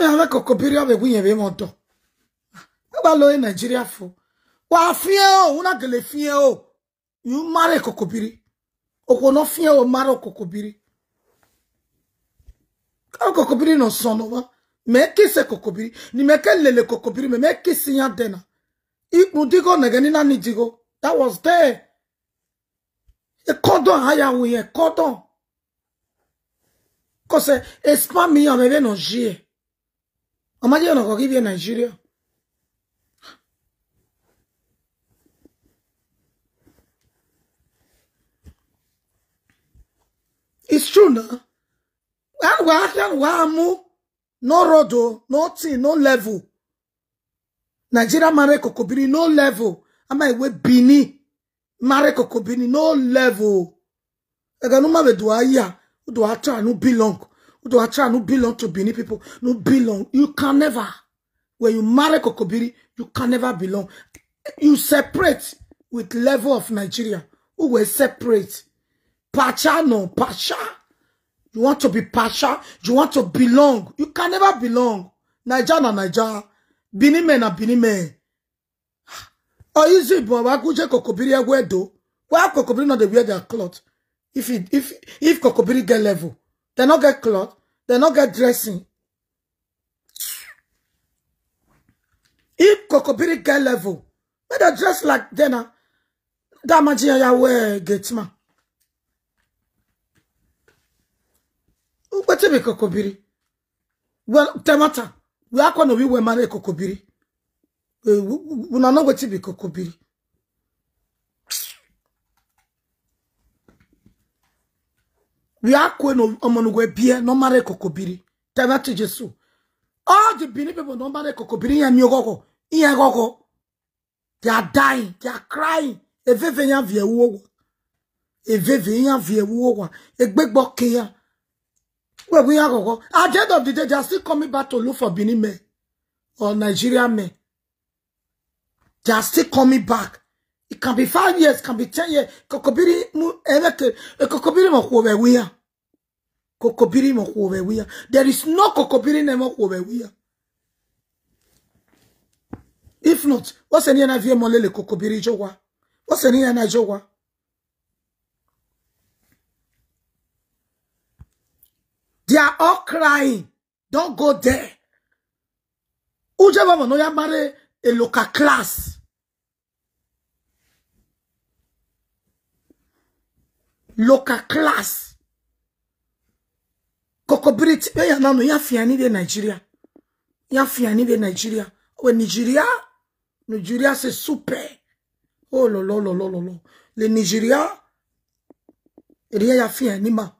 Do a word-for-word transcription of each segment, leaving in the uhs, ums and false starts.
Iran mwẹ kokobiri, ọ vbe gu iyẹn vbe mwẹ ọdọ. Ẹ wa lo e Nigeria fo. Wa fiẹn o, u na gele fiẹn o. U marry kokobiri. Okhuo ne ọ fiẹn o, marry kokobiri. Ka kokobiri ne ọ sọn ne ọmwa. Mẹ kiss kokobiri. Ne imẹ ke lele kokobiri, mẹ, mẹ kiss iran dẹ na. Ikpun digho nẹghẹ ne I na ni digho. That was there. E condom a ya ru iran condom. Cause, eh, e spam iran vbe vbene ọ ye. Ọ ma ye ne ọ ghi vbe Nigeria. It's true na. Wa, wa, wa mu, no road o, no thing, no level. Nigeria marry kokobiri, no level. Ama iwe Benin marry kokobiri, no level. Ẹghẹ ne u ma vbe do a ya, u do a try ne u belong. U do a try ne u belong to Benin people, ne u belong. You can never. When you marry kokobiri, you can never belong. You separate with level of Nigeria. U wẹ separate. Pacha no, pacha. You want to be pacha, you want to belong. You can never belong. Naija na Naija. Benin mẹ na Benin mẹ. Or is it, but wa gu je kokobiri ẹwẹ do? Why kokobiri no dey wear their cloth? If it, if, if kokobiri get level, they no get cloth, they no get dressing. If kokobiri get level, make they dress like them na. That man ya wear gate man. Wetin be kokobiri? Well, tell matter. We are gonna be we marry kokobiri. Eh, we, we, we na know wetin be kokobiri. We are going to ọmọ ne uwẹ biẹ ne ọ marry kokobiri. Tell that to Jesus. All the Benin people ne ọ marry kokobiri, iran miẹn oghọghọ, iran ghọghọ. They are dying, they are crying. Eveve iran viẹ vbe uwu owa. Eveve iran viẹ vbe uwu owa. Egbe gbe ọkẹn iran. Wẹ wẹ iran ghọghọ. At the end of the day, they are still coming back to look for Benin men or Nigeria men. They are still coming back. It can be five years, can be ten years. Kokobiri mu ẹmwẹ ke, e kokobiri mọ khuo vbe ẹwu iran. Kokobiri mọ khuo vbe ẹwu iran. There is no kokobiri ne mọ khuo vbe ẹwu iran. If not, what's any na vie mọ lele kokobiri jowa? What's any na jowa? They are all crying. Don't go there. Uje vbe ọmọ ne ọ ya marry a local class. Local class. Kokobiri ti, iran na nọ, iran fian ni vbe Nigeria. Iran fian ni vbe Nigeria. Wẹ Nigeria, Nigeria se super. Oh, lo, lo, lo, lo, lo, lo. Le Nigeria, iran ya fian ni ma.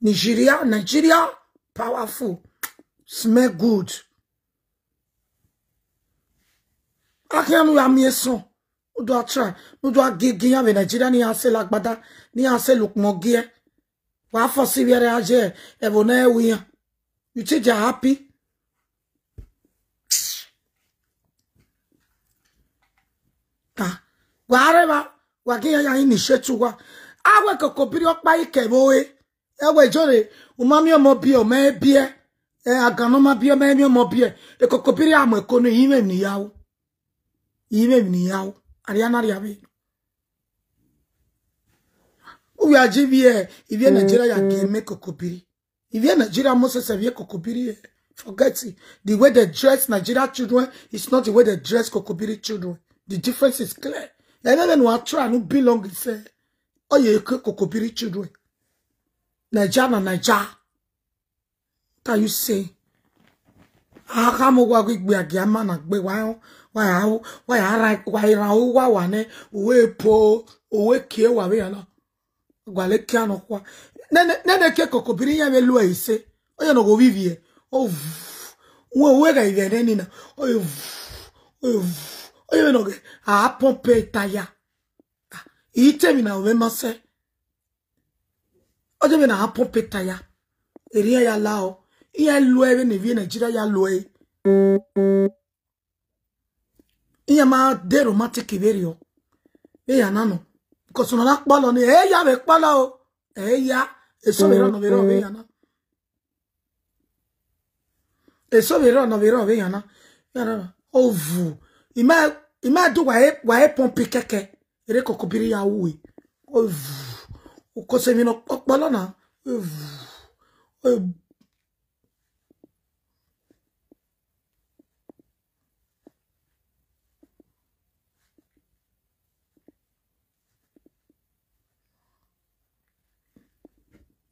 Nigeria, Nigeria, powerful. Smell good. Akhian nu ya miẹn sọn. U do a try. U do a gie, gie iran vbe Nigeria, ne iran sẹ la agbada, ne iran sẹ la ukpọn gie. Wa force ivbiẹre a ye ẹvbo ne ẹ ru iran. You think they are happy? Ah, wa rre evba, wa ghi iran ya initiate uwa. A wẹ kokobiri ọkpa i kẹ vbe ore. Ẹ wẹ jọre, u ma miẹn ọmọ biẹ, ọ ma biẹ. Ẹ, agan ne ọ ma biẹ, ọ ma miẹn ọmọ biẹ. E kokobiri a mu ẹko ne, imẹ ni ya ru. Imẹ ni ya ru. Aria na ria vbe. U ya ji vbiẹ, ivbi Nigeria ya gie mẹ kokobiri. Ivbi Nigeria, Moses, ivbi kokobiri, eh, forget it. The way they dress Nigeria children is not the way they dress kokobiri children. The difference is clear. Ẹmwẹ vbene wa try ne u belong is, eh, ọ ye ke kokobiri children. Nigeria na Nigeria. What are you saying? A khama uwa ghi gbe agiama na gbe wa, wa ya, wa ya ra, wa ra uwa wa nẹ, uwe po, uwe kie wa vbe ya na. Gualọ ekia nọkhua. Nene, nene ke kokobiri iran vbe lo ẹre ise. Ọ ye ne ọ ghe ovbi ivie. O, uwẹ, uwẹ gha ivie nene na. O, o, o ye vbe ne ọ ghe, a pump e tire. I te emwi na mwẹ ma sẹ. Ọ ye vbe ne a pump e tire. Erriọ iran ya la o. Iran lo ẹre vbene ivbi Nigeria ya lo ẹre. Iran ma de romantic vberriọ. Vbe ya na nọ. Because ọna na kpọlọ ni, ẹ ya vbe kpọlọ o. Ẹ ya, eso vbe rọ nọ vbe rọ vbe ya na. Eso vbe rrọọ nọ, vbe rrọọ vbe yan na. Yan na. Ovu. Ima, ima do wa e, wa e pump kẹkẹ. Ere kokobiri ya ru e. Ovu. Ukose mi nọ ọkpọlọ na. Ovu. Ovu.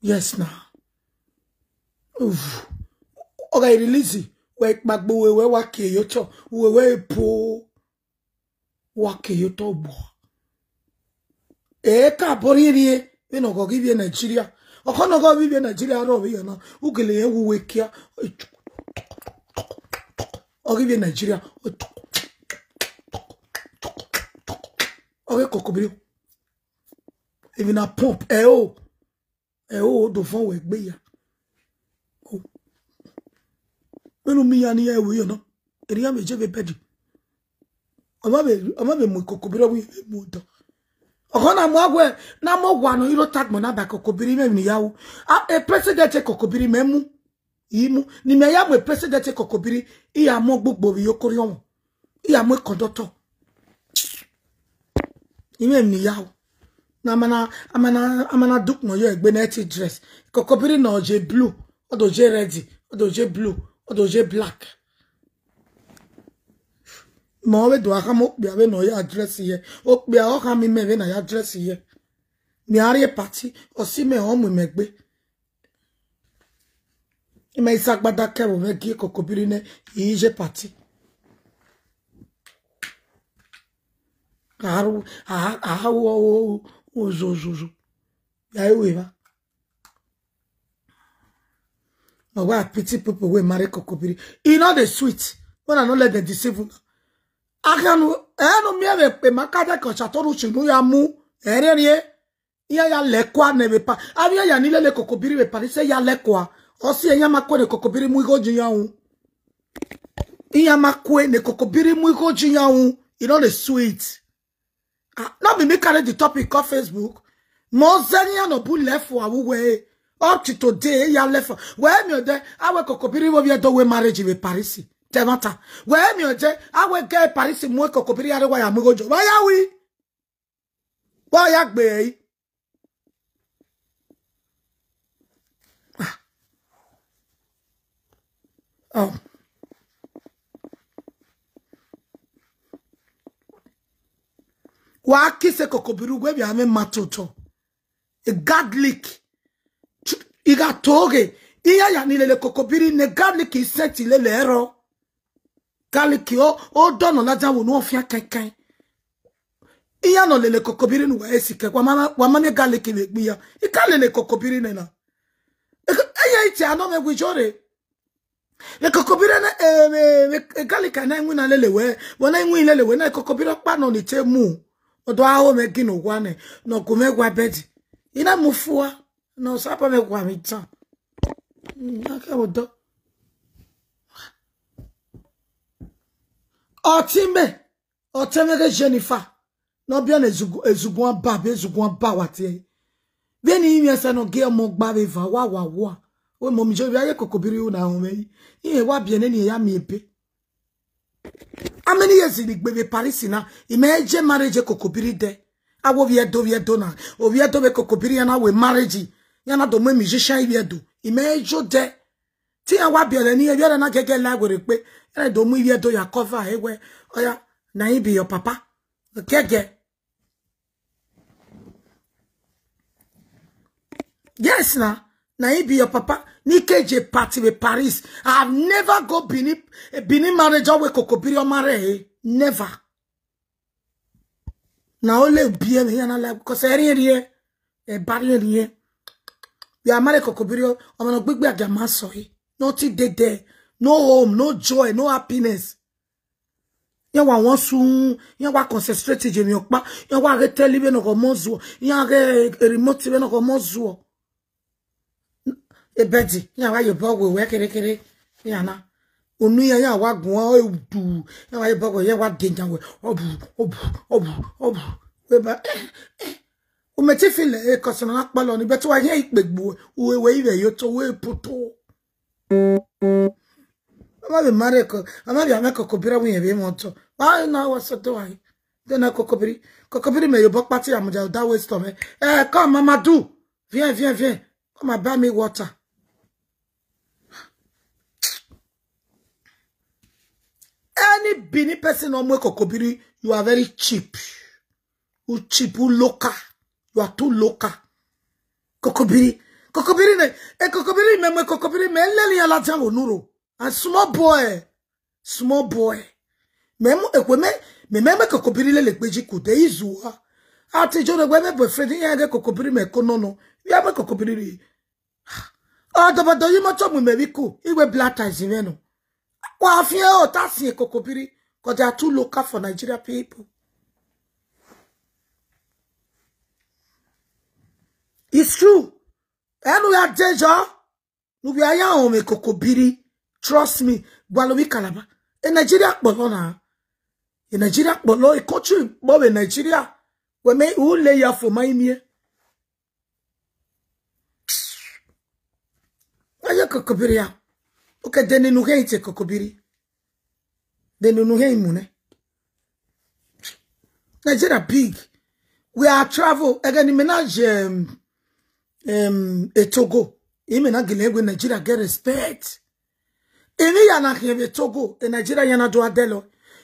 Yes, na. Uff. Ọ gha release, wẹ kpagbo uwe, wẹ wa kie ye otọ, uwe wẹ po, wa kie ye otọ obọ. E ka bọ rhie rhie, vbene ọ ghi vbe Nigeria. Ọkhọ ne ọ ghi vbe Nigeria rrọọ vbe yan na, u gele rẹn wu uwe kia. Ọ ghi vbe Nigeria. Ọ ghe kokobiri. Emwi na pump, ẹ o, ẹ o, do vọn wẹ gbe ya. Vbene u miẹn iran ne iran ru yọ nọ, erriọ iran vbe je vbe bed. Ọ ma vbe, ọ ma vbe mu kokobiri, ọ vbe mu odọ. Ọkhọ na mu awe, na mu owa nọ, iro tagbọn na ba kokobiri, imẹ emwi ne I ya ru. A, e president e kokobiri mẹ mu. I mu, ne imẹ ya mu e president e kokobiri, I ya mu ogbugbo vbe iyoko rhiọnmwọ. I ya mu e conductor. Imẹ emwi ne I ya ru. Na ama na, ama na, ama na dukpọn yọ egbe na ti dress. Kokobiri na ọ je blue, ọ do je red, ọ do je blue, ọ do je black. Ma ọ vbe do a khama okpia vbene ọ ya dress ye. Okpia ọ khama imẹ vbene a ya dress ye. Mẹ a rrie party, ọ si mẹ, ọ mu imẹ gbe. Imẹ i sa agbada kẹ vbe mwẹ gie kokobiri nẹ, I ye party. A ru, a, a ru ozozozo. Ya ru evba. Ọ wa pity people wey marry kokobiri. E no dey sweet. Una no let them deceive una. Akhanu, ẹ nu miẹn vbe ekpe ma ka dẹ ke ọsa to ru si nu ya mu, ẹ rẹrriẹ. Iran ya lẹ kua nẹ vbe pa. Avbe iran ya ni lele kokobiri vbe Paris, ya lẹ kua. Ọ si iran ma kue ne kokobiri mu igho ji iran ru. Iran ma kue ne kokobiri mu igho ji iran ru. E no dey sweet. Ah, no be me carry the topic come Facebook. Mo zẹ iran nọ bu left for awuwe. Up to today, ya left for. Wẹ miẹn odẹ, a wẹ kokobiri vbe ovbi Ẹdo wẹ marriage vbe Paris. Tẹ mata. Wẹ miẹn odẹ, a wẹ gẹ Paris mu kokobiri ya re wa ya mu igho jo. Wa ya wi. Wa ya gbe ẹre. Ah. Oh. Wa ki se kokobiri uwẹ vbe amẹ ma toto. E garlic. I gha to ghe. Iran ya ni lele kokobiri ne garlic i sẹtin lele ẹrọ. Garlic o, o dọnọ ladian vbe unu ọfian kẹnkẹn. Iran nọ lele kokobiri ne uwa esi kẹ, wa ma, wa ma miẹn garlic vbe egbe iran. I ka lele kokobiri nẹ na. Eke, eyan ite anọ mwẹ wi jọ re. Vbe kokobiri nẹ, eh, vbe, vbe, eh, garlic na iwinna lele wẹ, vbe ọ na iwinna lele wẹ, na kokobiri ọkpa nọ ni te mu. Ọ do a ho mwẹ gin owa nẹ, ne ọ gu mwẹ wa bed. I na mu fua, ne ọ sabọ mwẹ wa vbe itan. Mm, a kẹ vbe odọ. Ọtẹn mẹ, ọtẹn mwẹ ghe Jennifer, ne ọ biẹ ne ezugu-, ezuguan ba, be ezuguan ba wa tie. Vbene I miẹn sẹ ne ọ gie ọmọ gba vbe eva, wa, wa, wa. Wẹ mọ mi je vbe a ye kokobiri ru na rọnmwẹ yi. Irẹn wa biẹ nene ya miẹn ebe. Amẹ ni ye ziri gbe vbe Paris na, imẹ je marriage kokobiri dẹ. Avbe ovbi Ẹdo, ovbi Ẹdo na, ovbi Ẹdo vbe kokobiri iran na wẹ marriage, iran na do mu musician ivbi Ẹdo, imẹ je odẹ. Te iran wa biẹrẹ ne iran vbiẹrẹ na gẹgẹ la werriegbe, ẹre do mu ivbi Ẹdo ya cover ẹre wẹ, ọya, na him be your papa. Gẹgẹ. Yes na, na him be your papa. Ne I ke je party vbe Paris. I have never go Benin, Benin marriage, always kokobiri ọ ma rre, never. Na ole biẹ mwẹ, iran na la, because ẹ rhiẹnrhiẹn, ẹ ba rhiẹnrhiẹn. Vbe a ma rre kokobiri, ọmọ ne ọ gbigbe agia ma sọ re. Nothing dey there. No home, no joy, no happiness. Iran wa wan sun, iran wa concentrate ye emwi ọkpa, iran wa ghe tẹli vbene ọ khọ ọmọ zuọ, iran ghe remote vbene ọ khọ ọmọ zuọ. Ebẹdi, iran wa ye obọ wẹ wẹ kere kere, iran na. Unu iran, iran wa guan, ọ du, iran wa ye obọ wẹ, iran wa de yan wẹ, ọbu, ọbu, ọbu, ọbu. Wẹ ba, eh, eh. U mẹ te feel, eh, cause na kpalọ ni, but wa yan ikpe gbe uwe, uwe, uwe ivẹ yo to, uwe poto. Ọ ma vbe marry ko, ọ ma vbe amwẹ kokobiri wẹ irẹn vbe mwẹ otọ. Why na wa sẹ otọ wa? De na kokobiri. Kokobiri mẹ ye obọ kpati ya mudia, that waste of me. Eh, come, Mama, do. Viens, viens, viens. Come and buy me water. Any Benin person no mu kokobiri, you are very cheap. You cheap, you local. You are too local. Kokobiri. Kokobiri ne, e kokobiri mẹ, mẹ kokobiri mẹ, lele ya la dia wo nuro. And small boy. Small boy. Mẹ mu, ekwe mẹ, mẹ, mẹ, mẹ kokobiri lele gbeji kude, izu a. Ati jo ne wẹ mẹ boyfriend, iran ghe kokobiri mẹ ko nọ nọ. Ya mẹ kokobiri rri. Ọdọbọdọ yi moto mu mẹ vbe iku, iwe black ties mwẹ nọ. Wa fian ota sin kokobiri, 'cause they are too local for Nigeria people. It's true. Ẹnu ya dejo, nu vbe a ya họn mwẹ kokobiri. Trust me, gualọ vbe Calabar. E Nigeria kpọlọ na. E Nigeria kpọlọ, e country kpọ vbe Nigeria. Wẹ mẹ u le ya fo ma imiẹ. Aye kokobiri a. Oke, de nene u khin te kokobiri. De nene u khin mu nẹ. Nigeria big. We are travel. Ẹghẹ ne imẹ na ye, um, um, e Togo. Imẹ na gele wẹ Nigeria get respect. Emwi ya na khian vbe Togo, e Nigeria ya na do a dẹlọ.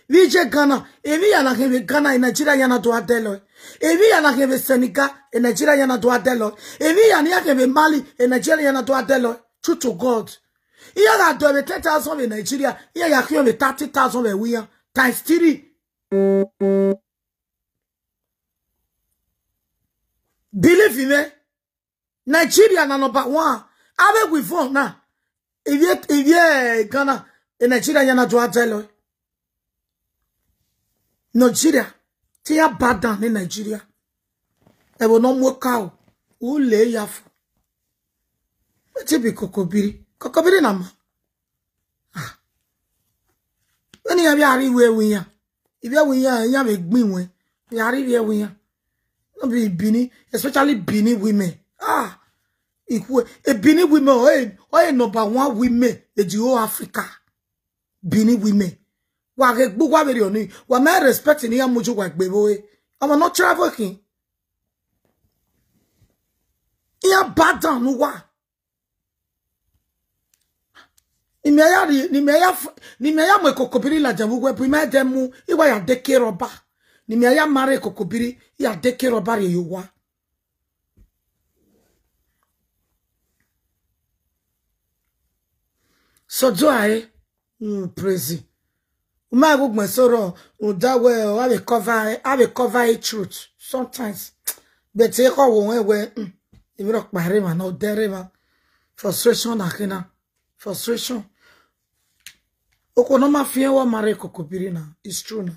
Vbe iye Ghana, emwi ya na khian vbe Ghana, e Nigeria ya na do a dẹlọ. Emwi ya na khian vbe Senegal, e Nigeria ya na do a dẹlọ. Emwi ya ne iran khian vbe Mali, e Nigeria ya na do a dẹlọ. True to God. Iran gha do vbe ten thousand vbe Nigeria, iran ya khian vbe thirty thousand vbe ẹvbo iran, times three. Believe in me. Nigeria na number one. Avbe wivon na. Ivie, ivie Ghana, e Nigeria ya na do a dẹlọ. Nigeria, te ya ba dan ne Nigeria. Ẹvbo ne ọ mu oka o, u le ya fo. Wetin be kokobiri? Kokobiri na ma. Ah. Vbene iran vbe a rri iwe ẹvbo iran, ivbi ẹvbo iran, iran vbe gbẹn iwẹn, vbe a rri iwe ẹvbo iran. No be Benin, especially Benin women. Ah, ikhue, e Benin women, ọ e, ọ e number one women vbe the whole Africa. Benin women. Wa ghe gbe uwa vberriọ ni, wa ma respect ne iran mu ye uwa egbe vbe ore. Ọmọ ne ọ travel khin. Iran ba dan ne uwa. Ne imẹ ya rri, ne imẹ ya f-, ne imẹ ya mu kokobiri ladian vbe uwu ẹbu, imẹ dẹ mu, I wa ya deke rọba. Ne imẹ ya ma rre kokobiri, I ya deke rọba rrie ye owa. Sọdua ẹre, mm, praise. U ma ghẹ ugbẹn sẹ rrọọ, rhunmwuda wẹẹ, a vbe cover, a vbe cover e truth sometimes. But ekhọe wo ruẹ wẹẹ, mm, emwi rhọkpa rre emwa na, odẹ rre emwa. Frustration na khin na. Frustration. Okhuo ne ọ ma fian ẹre ọ ma rre kokobiri na. It's true na.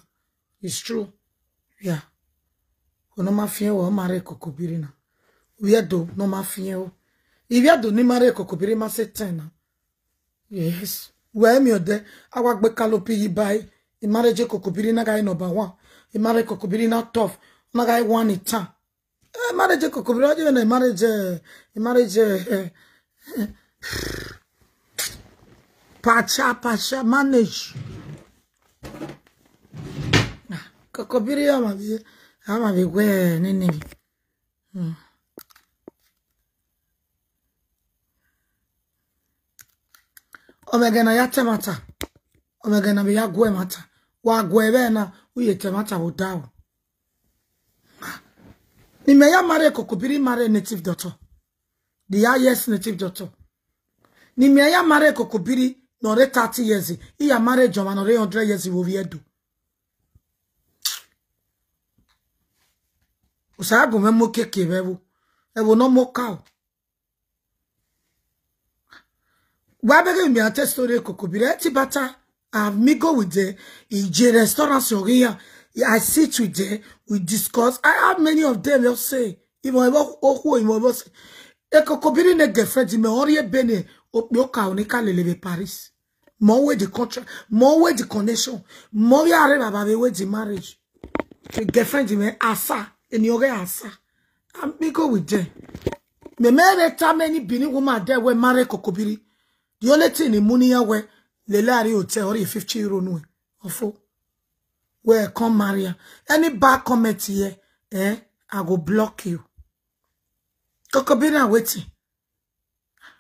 It's true. Yeah. Okhuo ne ọ ma fian ẹre ọ ma rre kokobiri na. Ivbi Ẹdo ne ọ ma fian ẹre. Ivbi Ẹdo ne ima rre kokobiri ma sẹ ten na. Yes. Wẹ miẹn odẹ, a wa gbe kalopi yi ba e. Marriage kokobiri na gha re number one. Marriage kokobiri na tough. Na gha re one in town. Eh, marriage kokobiri, ọ ye na marriage, eh, marriage, eh, eh, pacha, pacha, manage. Kokobiri ama bi, ama bi wẹ nini. Hmm. Ọmọ ẹghẹ na ya ta ẹmwata, ọmọ ẹghẹ na vbe ya gu ẹmwata, wa gu ẹmwẹ na, u ye ta ẹmwata vbe odaro. Ne imẹ ya ma rre kokobiri, ma rre native doctor. The highest native doctor. Ne imẹ ya ma rre kokobiri, ne ọ rre thirty years, I ya ma rre jọmwa ne ọ rre hundred years vbe ovbi Ẹdo. Osa gun mwẹ mu keke vbe ẹvbo. Ẹvbo ne ọ mu oka o. Wa bẹghe mẹ a tell story kokobiri, ẹ ti bata, I mingle with them. I ye restaurant ọghe iran. I sit with them. We discuss. I have many of them, you say. Even if okhuo, even if say. E kokobiri ne girlfriend mẹ, ọ rrie ebe ne okpia oka ni ka lele vbe Paris. Mẹ ọ wẹ the contract, mẹ ọ wẹ the connection, mẹ ọ ya rre evbavba vbe wẹ the marriage. The girlfriend mẹ asa, eni ọghe asa. I mingle with them. Mẹ mẹ rre ta many Benin woman there wẹ ma rre kokobiri. The only thing ni mu ne iran wẹ, Lele a rrie hotel, ọ rhie fifty euro nuẹn. Ọfo. Wẹ come marry am. Any bad comment here, eh, I go block you. Kokobiri na wetin?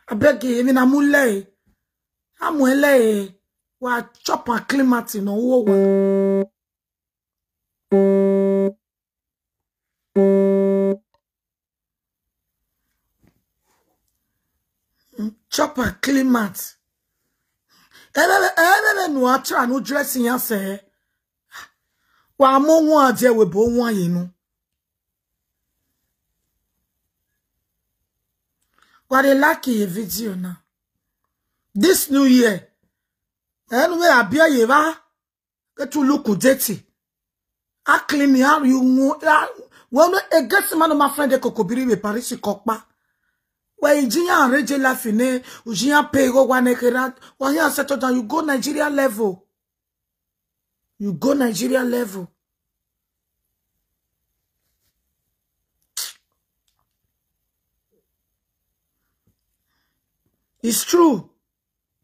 Abeg, emwi na mu lẹ e. A mu lẹ e. Wa chop and clean mouth nọ, uwu owa. Chop and clean mouth. Ẹvẹvbe, ẹvẹvbe ne uwa try ne u dress iran sẹ. Wa mu owan die, wẹ bo owan ye nu. Wa dey like ye video na. This new year, ẹnu vbe a biẹ ye evba, get to look dirty. A clean, a rhie uhunmwu, a, wẹ ne egesi ma nọ ma friend Kokobiri vbe Paris kọkpa. Wẹ i ji iran arrange life nẹ, u ji iran pay igho wa nẹ kherha, wa hia settle down, you go Nigeria level. You go Nigeria level. It's true.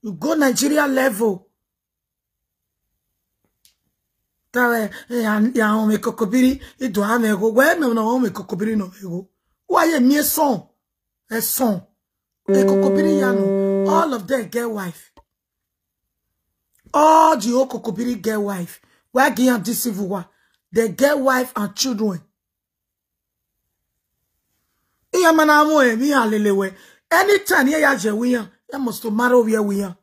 You go Nigeria level. Tare, eh, ya, ya họn mwẹ Kokobiri, I do a mwẹ igho. Wẹ mẹ ne ọ họn mwẹ Kokobiri ne ọ mwẹ igho. Wa ye miẹn sọn, ẹsọn. E Kokobiri ya nọ, all of them get wife. All the old Kokobiri get wife. Wẹ gi iran deceive uwa. They get wife and children. Iran ma na mu emwi iran lele wẹ. Anytime iran ya ye vbe iran, iran must to marry ovbi ẹvbo iran.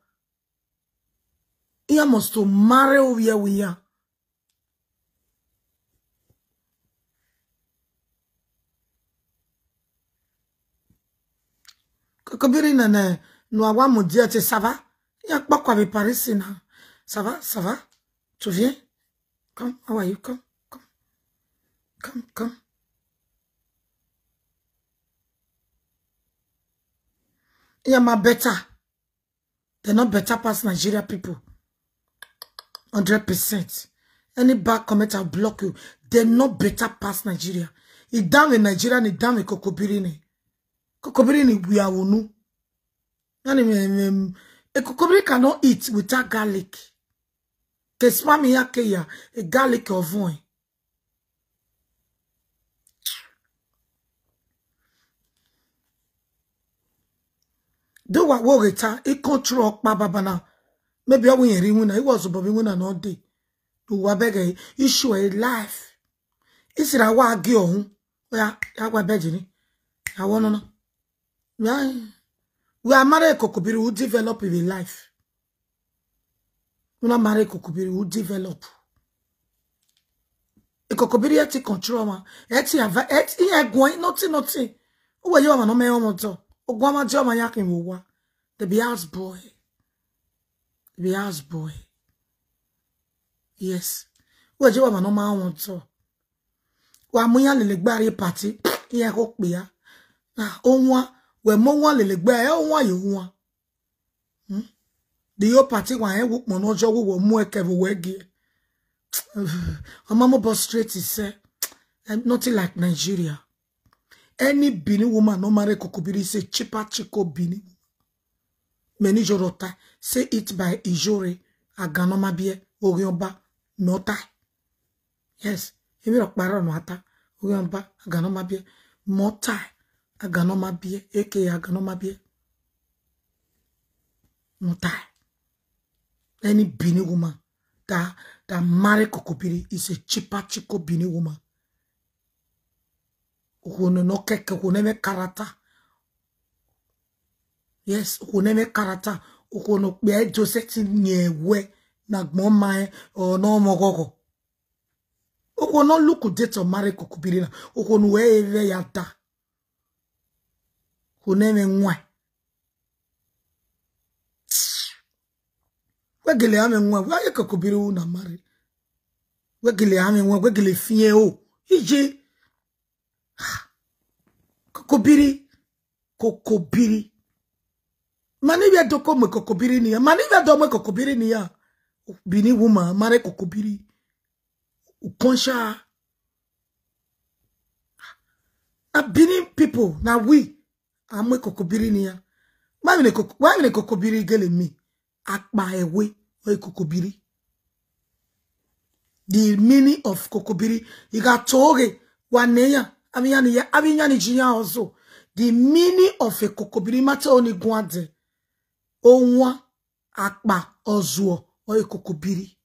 Iran must to marry ovbi ẹvbo iran. Kokobiri nene, ne uwa wa mu die te, ça va? Iran kpọkua vbe Paris na. Ça va, ça va? Tu viens? Come, how are you? Come, come. Come, come. Iran ma better. They not better pass Nigeria people. Hundred percent. Any bad comment, I'll block you. They not better pass Nigeria. I dan vbe Nigeria, ni dan vbe Kokobiri ni. Kokobiri ni we are unu. Yani, um, um, a Kokobiri cannot eat without garlic. Ke spam ya ke ya, a garlic of one. Do wa wo ghe ta, I control ọkpa baba na. Maybe ọ wẹ irẹn rre iwinna, I was above iwinna ne ọ dee. Do wa bẹghe issue a life. Isi ra wa gie ọhun. Oya, ya wa bẹghe ni. Ya wọ nọ na. Right. We are married Kokobiri, who develop in life. Una marry Kokobiri, who develop. E Kokobiri e ti control ma. E ti ava, e ti, iran guan, nothing, nothing. Uwẹ ye ọmwa ne ọ ma rẹn ọmọ otọ. Oguan ma die ọmwa ya khin vbe owa. They be house boy. They be house boy. Yes. Uwẹ ye ọmwa ne ọ ma rẹn ọmọ otọ. Wa mu iran lele gbe rrie party, iran kho kpia. Na, owan, wẹ mu owan lele gbe, e owan ye owan. Hmm? The whole party wa rẹn wu ukpọn ne ọ jọ wu, wẹ mu ẹkẹ vbe wẹ gie. Ọma mobile straight is, eh, nothing like Nigeria. Any Benin woman ne ọ marry Kokobiri is a cheaper chiko Benin woman. Mẹ ne Iyore ta, say it by Iyore, agan ne ọ ma biẹ, oghian ọba, mẹ ọ ta. Yes, emwi rhọkpa rrọọ ne a ta, oghian ọba, agan ne ọ ma biẹ, mẹ ọ ta, agan ne ọ ma biẹ, eke agan ne ọ ma biẹ. Mẹ ọ ta. Any Benin woman that, that marry Kokobiri is a cheaper chiko Benin woman. Okhuo ne ọ kẹkẹ, okhuo ne ẹ mwẹ character. Yes, okhuo ne ẹ mwẹ character. Okhuo ne okpia do sẹtin yin wẹ ne agbọn ma rẹn, ọ ne ọ mwẹ ọghọghọ. Okhuo ne ọ look dirty ọ marry Kokobiri na. Okhuo ne uwẹ re vbe ya da. Okhuo ne ẹ mwẹ wan. Wẹ gele a mwẹ wan, wẹ a ye Kokobiri ru na marry. Wẹ gele a mwẹ wan, wẹ gele fiẹn o. Iye. Kokobiri, Kokobiri. Ma ne ivbi Ẹdo ko mu Kokobiri nian, ma ne ivbi Ẹdo mu Kokobiri nian. Benin woman, marry Kokobiri. Ukọncha. Na Benin people, na we, a mu Kokobiri nian. Why we ne Koko-, why we ne Kokobiri gele mi? akpa ẹwe, ọ i kokobiri. The meaning of kokobiri. I gha to ghe, wa nẹ iran, avbe iran ni ya, avbe iran ni ji iran ọzọ. The meaning of a kokobiri, ma te ọni guan dẹ. Owan akpa ọzuọ, ọ i kokobiri.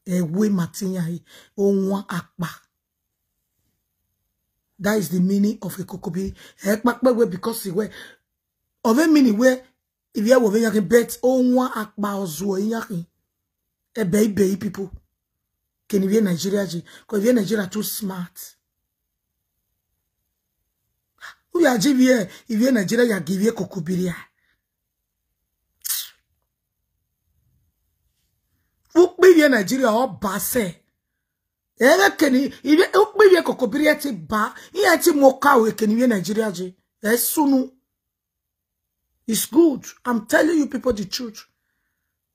Ẹwe ma te iran he, owan akpa. That is the meaning of a kokobiri. Ẹ kpakpa wẹ because wẹ, ọ vbe mean wẹ, ivbi ẹvbo vbe iran khin, but owan akpa ọzuọ iran khin. Ẹbẹibẹi people. Kene ivbi Nigeria je, 'cause ivbi Nigeria too smart. U ya ji ivbi, ivbi Nigeria ya gie ivbi kokobiri a. Ukpo ivbi Nigeria ọ ba sẹ. Ẹghẹ kene ivbi, ukpo ivbi kokobiri ẹ te ba, iran te mu ọka ru kene ivbi Nigeria je. Ẹ sunu. It's good. I'm telling you people the truth.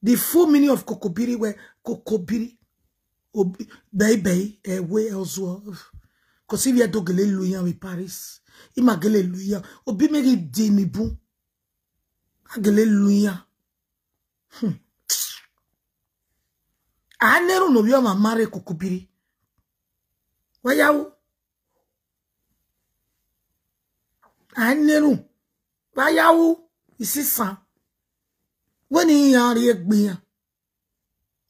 The full meaning of kokobiri wẹ kokobiri. Obi-, bẹibẹi, ẹwe, ọzuọ. 'Cause ivbi Ẹdo gele lu iran vbe Paris. Ima gele lu iran. Obi mẹ ghi di ni bun. A gele lu iran. Hmm. A na erhunmwu ne ovbi ọmwa ma rre kokobiri. Wa ya ru. A na erhunmwu. Wa ya ru. Isisan. Wẹ ne iran rhie egbe iran.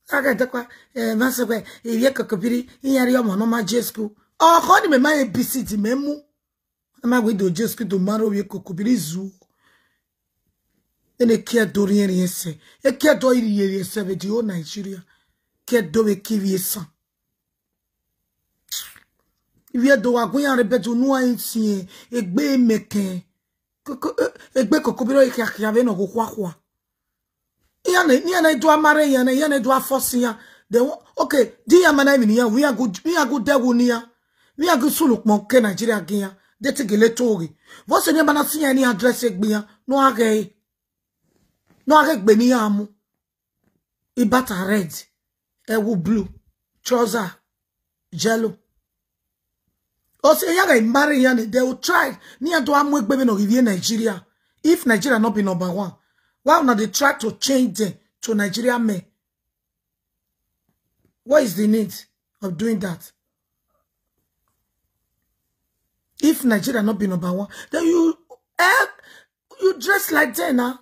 Aghẹ dekua, eh, ma sẹ wẹ, ivbi kokobiri, iran rhie ọmọ ne ọ ma je school. Ọkhọ ni mẹ ma A B C D mẹ mu. A ma wẹ do je school do ma rre ovbi kokobiri zu. Ene kiẹ do rhiẹnrhiẹn ẹsẹ. E kiẹ do rhiẹnrhiẹn ẹsẹ vbe the whole Nigeria. Kiẹ do vbe ke ivbi esan. Ivbi Ẹdo wa gu iran rre bed unu a siẹn egbe mẹkẹn. Koko-, e-, egbe kokobiri ọ i khiakhia vbene ọ ghe okhuakhua. Iran na, iran na i do a ma rre iran na, iran na i do a force iran. Then, okay, di iran ma na emwi ne iran ru, iran gu, iran gu dẹ wu ne iran. Iran gu sunu ukpọn ke Nigeria gie iran. De te gele to ghe. Vbọsẹ ne iran ma na si iran ne iran dress egbe iran, ne ọ gha ghe, ne ọ gha ghe egbe ne iran mu. Ibata red, ẹwu blue, trouser yellow. Ọse iran gha marry iran, they will try. Ne iran do a mu egbe vbene ọ ghi vbe Nigeria. If Nigeria not be number one, why una dey try to change them to Nigeria men? What is the need of doing that? If Nigeria not be number one, then you, eh, you dress like them now.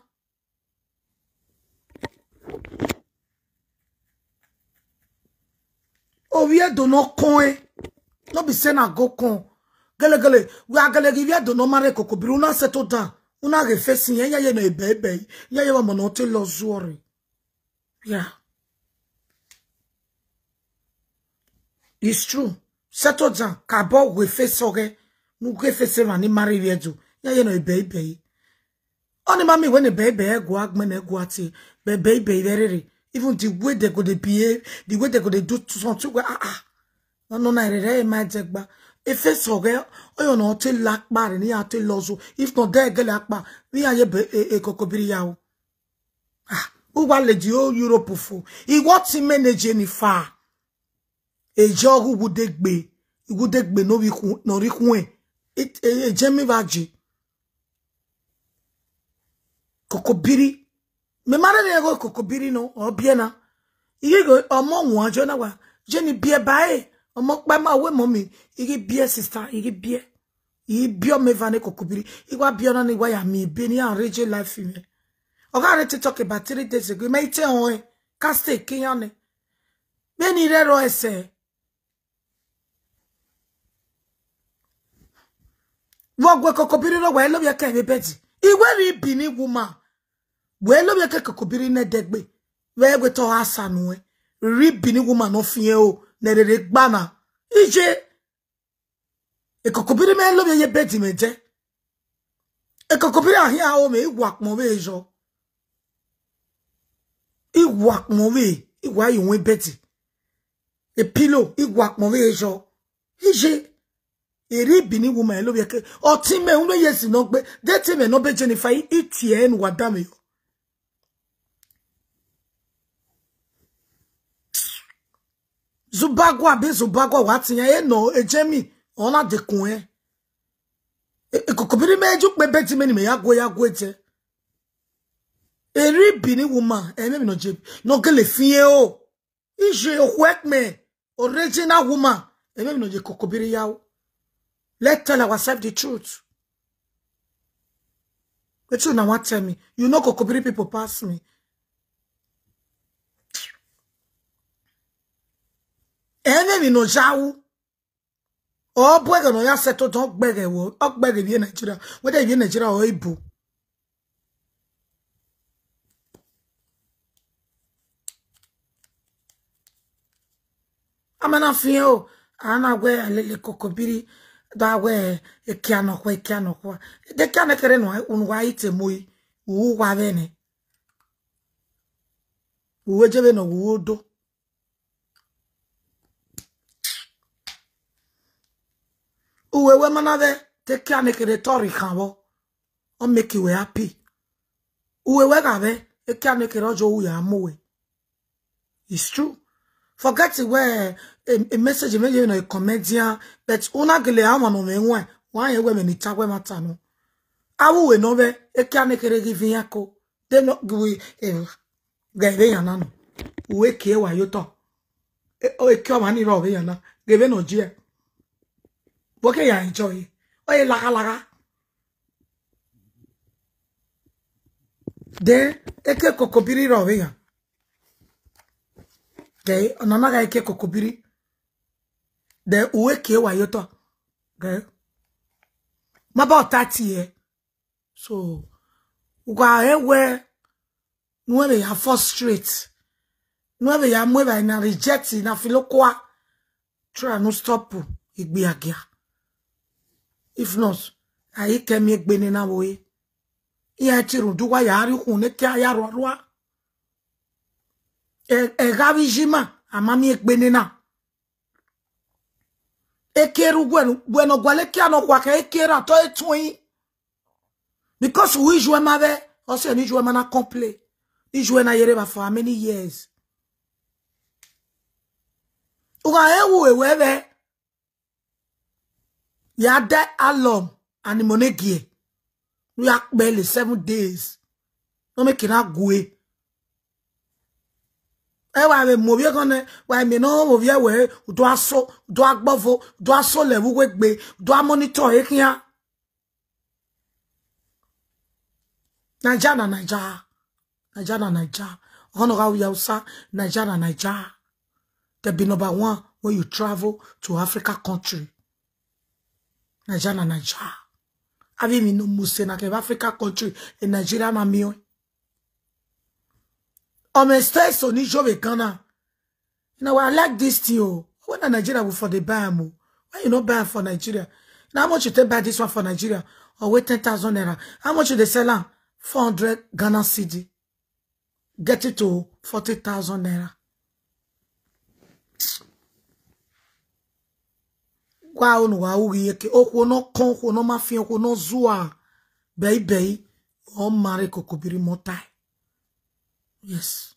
Ovbi Ẹdo ne ọ kọn ẹn, no be say na go kọn. Gelegele, wẹ a gele ghe ivbi Ẹdo ne ọ ma rre kokobiri, una settle down, una ghe face iran, iran ye nọ ebẹibẹi, iran ye vbe ọmọ ne ọ te lọ zuọ rre. Yeah. It's true. Settle down, kabọ ghe face ọghẹ, ne u ghe face emwa ni ma rre ivbi Ẹdo, iran ye nọ ebẹibẹi. Ọni ma miẹn wẹ ne ebẹibẹi ẹguae gbẹn ne ẹguae tie, but ebẹibẹi vbe rere. Even the way they go dey behave, the way they go dey do something, well, ah, ah. No, no, na rere ma dẹgba. E face ọghẹ, ọyọ ne ọ te la akpa rre, ne iran te lọ zuọ. If not, de gele akpa, vbe iran ye be, e, e, kokobiri ya o. Ah, u wa lady o Europe fo. I want to manage any far. Eje ọghe uwudegbe, uwudegbe ne ovbi khu-, ne ọ rre ikhuẹn. E, e, eje mi vbe aje. Kokobiri. Mẹ ma rẹrẹ ẹghẹ kokobiri nọ, ọ biẹ na. I ghi ghe ọmọ wan jọ na wa, je ni biẹ ba ẹre, ọmọ ọkpa ma wẹ mummy, I ghi biẹ sister, I ghi biẹ. I ghi biẹ ọmọ eva ne kokobiri. I wa biẹ ọna ni wa ya miẹn ebe ne iran rre je life mwẹ. Ọ gha rre TikTok about three days ago, mẹ i te họn ẹn, ka stay ke iran nẹ. Vbene I rre ẹrọ ẹsẹ. Vbe ọ gu kokobiri rre, wẹ lobie ke vbe bed. I wẹ rhie Benin woman. Wẹ lobie ke kokobiri nẹ dẹgbe. Vbe wẹ te ọ gha sa nuẹn. Rhie Benin woman ne ọ fian o, ne rere gba na. Iye. Kokobiri mẹ lobie ye bed mẹ dẹ. Kokobiri a khian ho mwẹ, I wa kpọn vbe yọ. I wa kpọn vbe, I wa ye owẹn bed. E pillow, I wa kpọn vbe yọ. Iye, rhie Benin woman lobie ke. Ọtẹn mwẹ, unu ye si nọ gbe. De te mwẹ nọ be Jennifer, I, I tie ẹre ne uwa danmwehọ. Zubagua be Zubagua wa tian, e nọ, e Jemmy, ọ na dekun ẹn. E, kokobiri mẹ ju kpe bed mẹ ni mẹ ya gue, ya gue jẹ. Erhie Benin woman, ẹmwẹ emwi nọ je, nọ gele fian o. Iye okhuo ẹkpẹn, original woman, ẹmwẹ emwi nọ ye Kokobiri ya o. Let's tell ourselves the truth. Wetin una wan tell me? You know Kokobiri people pass me. Ẹmwẹ emwi nọ ya u. Ọ bu ẹghẹ ne ọ ya sẹ to dọn ọgbẹghẹ vbe, ọgbẹghẹ vbe Nigeria. Whether vbe Nigeria or Igbo. A ma na fian o, a na wẹ a lele Kokobiri, da wẹ ekia nọkhua, ekia nọkhua. De ekia ne kherhe ne unu wa i te mu i, u wa vbe nẹ. U wẹ je vbe ne ọ wu odo. Uwẹ wẹ ma na vbe te ekia ne kherhe te ọ rhie khan vbọ, ọ make uwẹ happy. Uwẹ wẹ gha vbe ekia ne kherhe ọ ye u ya mu uwẹ. It's true. Forget wẹ, a, a message mẹ ye nọ comedian, but u na gele a wan nọ mwẹ wan, wa rẹn wẹ mẹ ne I ta wẹ ma ta nọ. Avbe uwẹ nọ vbe ekia ne kherhe ghi viọ iran ko, de nọ ghi, eh, ghẹ vbe yan na nọ. Uwẹ ke wa ye otọ. E, o, eke ọmwa ni rrọọ vbe yan na, ghe vbene ọ ye. Vbọ ke ya enjoy? Ọ ye lagha lagha. Then, eke Kokobiri rrọọ vbe yan. Then, ọna na gha eke Kokobiri. Then, uwẹ ke wa ye otọ. Then, ma ba ọta tie. So, u gha rẹn wẹ, ne uwẹ vbe ya frustrate, ne uwẹ vbe ya mu evbare na reject na filo kua, try ne u stop igbiagia. If not, a i ke miẹn egbe ne na vbe ore. Iran te rhunmwuda uwa ya rrie ukhunmwu ne ekia ya rua rua. Ẹ, ẹghẹ avbe iye ima, a ma miẹn egbe ne na. Eke rre uwẹ ne, wẹ ne ọ gualọ ekia nọkhua khẹ, eke rre a te tuẹn. Because u i yuẹ ma vbe, ọ sẹ ne i yuẹ ma na complain. I yuẹ na ye rre evba for how many years? U gha rẹn wu ewẹ vbe, ya da alọm, animọnegie, ne u ya kpẹle seven days. Ne ọ make na gue. Ẹ wa vbe mu ovbi eghan nẹ, wa miẹn ne ọ vbe ovbi ẹwẹ, u do aso, u do agbọvo, u do aso lẹ vbe uwu egbe, u do amonitor ekhian. Naija na Naija. Naija na Naija. Ọghọ ne ọ gha ru ye Hausa, Naija na Naija. They be number one when you travel to Africa country. Naija na Naija. Avbe emwi ne ọ mu use na kevbe Africa country, e Nigeria na miẹn. Ọ mwẹ style eso ni yo vbe Ghana. You know, I like this thing o. When na Nigeria we for dey buy am o. Why you no buy am for Nigeria? Now, how much you take buy this one for Nigeria? Or wait, ten thousand naira. How much you dey sell am? Four hundred Ghana cedi. Get it to forty thousand naira. Wa unu wa ughi eke, okhuo ne ọ kọn, okhuo ne ọ ma fian, okhuo ne ọ zua, bẹi bẹi, ọ ma rre Kokobiri mọ tae. Yes.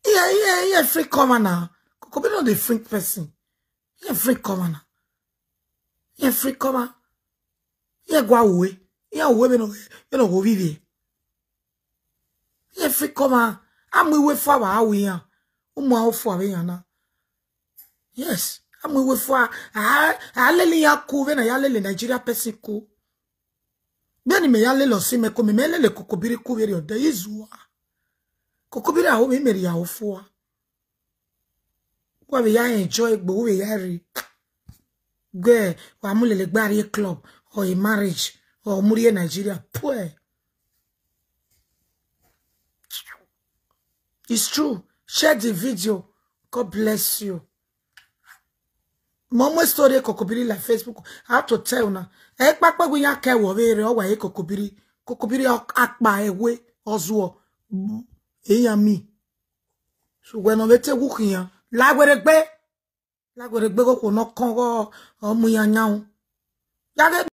Yeah, yeah, yeah, free cover na. Kokobiri no dey free person. Yeah, free cover na. Yeah, free cover. Yeah, gua uwe. Yeah, uwe be no, be no go vivi. Iran free cover, a mu iwe fua vbe aro iran, u mu aro fua vbe iran na. Yes, a mu iwe fua, a, a lele iran ku vbene a ya lele Nigeria person ku. Vbene imẹ ya lele ọse mẹ ku, mẹ, mẹ lele Kokobiri ku vberriọ, de izuwa. Kokobiri aro vbe imẹ rhie aro fua. Wa vbe ya enjoy egbe, u vbe ya rri. Gbe, wa mu lele gbe a rrie club, or a marriage, or mu rrie Nigeria. Puẹ. It's true. Share the video. God bless you. Mọ mu story Kokobiri la Facebook. I have to tell una. Ẹ kpakpa gbe iran ke wọ vbe rre, ọ wa ye Kokobiri. Kokobiri akpa ẹwe, ọ zuọ. Iran mi. So wẹ ne ọ vbe te wu khian, la werriegbe. La werriegbe ghe okhuo ne ọ kọn ghe ọ mu iran yan ru. Ya ghe